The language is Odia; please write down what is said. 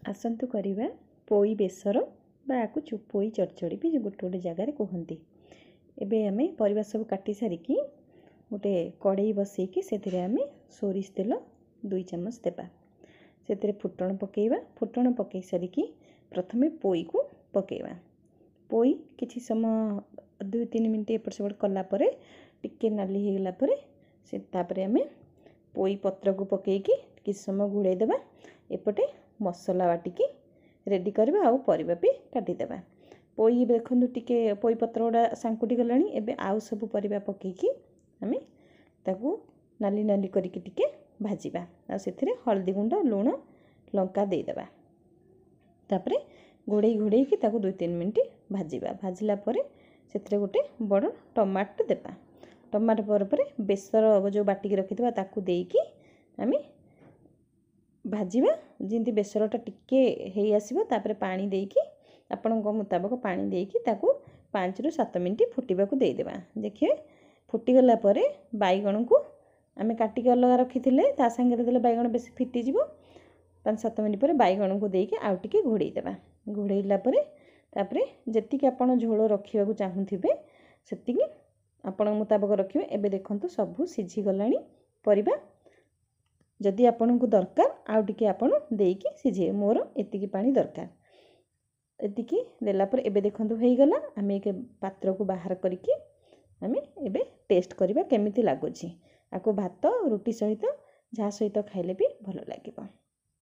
ଆସନ୍ତୁ କରିବା ପୋଇ ବେସର ବା ଆକୁ ପୋଇ ଚଡ଼ଚଡ଼ି ବି ଗୋଟେ ଗୋଟେ ଜାଗାରେ କୁହନ୍ତି। ଏବେ ଆମେ ପରିବା ସବୁ କାଟି ସାରିକି ଗୋଟେ କଡ଼େଇ ବସେଇକି ସେଥିରେ ଆମେ ସୋରିଷ ତେଲ 2 ଚାମଚ ଦେବା। ସେଥିରେ ଫୁଟଣ ପକାଇବା। ଫୁଟଣ ପକାଇ ସାରିକି ପ୍ରଥମେ ପୋଇକୁ ପକାଇବା। ପୋଇ କିଛି ସମୟ 2-3 ମିନିଟ୍ ଏପଟ ସେପଟ କଲା ପରେ ଟିକେ ନାଲି ହେଇଗଲା ପରେ ସେ ତାପରେ ଆମେ ପୋଇ ପତ୍ରକୁ ପକାଇକି କିଛି ସମୟ ଘୋଡ଼େଇ ଦେବା। ଏପଟେ ମସଲା ବାଟିକି ରେଡ଼ି କରିବା ଆଉ ପରିବା ବି କାଟିଦେବା। ପୋଇ ଦେଖନ୍ତୁ ଟିକେ ପୋଇ ପତ୍ର ଗୁଡ଼ା ସାଙ୍କୁଟି ଗଲାଣି। ଏବେ ଆଉ ସବୁ ପରିବା ପକାଇକି ଆମେ ତାକୁ ନାଲି ନାଲି କରିକି ଟିକେ ଭାଜିବା ଆଉ ସେଥିରେ ହଳଦୀ ଗୁଣ୍ଡ, ଲୁଣ, ଲଙ୍କା ଦେଇଦେବା। ତାପରେ ଘୋଡ଼େଇ ଘୋଡ଼େଇକି ତାକୁ 2-3 ମିନିଟ୍ ଭାଜିବା। ଭାଜିଲା ପରେ ସେଥିରେ ଗୋଟେ ବଡ଼ ଟମାଟୋ ଦେବା। ଟମାଟୋ ପରେ ପରେ ବେସର ଯେଉଁ ବାଟିକି ରଖିଥିବା ତାକୁ ଦେଇକି ଆମେ ଭାଜିବା। ଯେମିତି ବେସରଟା ଟିକେ ହେଇ ଆସିବ ତାପରେ ପାଣି ଦେଇକି ଆପଣଙ୍କ ମୁତାବକ ପାଣି ଦେଇକି ତାକୁ 5ରୁ 7 ମିନିଟ୍ ଫୁଟିବାକୁ ଦେଇଦେବା। ଦେଖିବେ ଫୁଟିଗଲା ପରେ ବାଇଗଣକୁ ଆମେ କାଟିକି ଅଲଗା ରଖିଥିଲେ ତା ସାଙ୍ଗରେ ଦେଲେ ବାଇଗଣ ବେଶୀ ଫିଟିଯିବ। 5-7 ମିନିଟ୍ ପରେ ବାଇଗଣକୁ ଦେଇକି ଆଉ ଟିକେ ଘୋଡ଼େଇ ଦେବା। ଘୋଡ଼େଇଲା ପରେ ତାପରେ ଯେତିକି ଆପଣ ଝୋଳ ରଖିବାକୁ ଚାହୁଁଥିବେ ସେତିକି ଆପଣଙ୍କ ମୁତାବକ ରଖିବେ। ଏବେ ଦେଖନ୍ତୁ ସବୁ ସିଝିଗଲାଣି ପରିବା। ଯଦି ଆପଣଙ୍କୁ ଦରକାର ଆଉ ଟିକେ ଆପଣ ଦେଇକି ସିଝେଇବେ। ମୋର ଏତିକି ପାଣି ଦରକାର। ଏତିକି ଦେଲା ପରେ ଏବେ ଦେଖନ୍ତୁ ହେଇଗଲା। ଆମେ ଏକ ପାତ୍ରକୁ ବାହାର କରିକି ଆମେ ଏବେ ଟେଷ୍ଟ କରିବା କେମିତି ଲାଗୁଛି। ଆକୁ ଭାତ, ରୁଟି ସହିତ ଯାହା ସହିତ ଖାଇଲେ ବି ଭଲ ଲାଗିବ।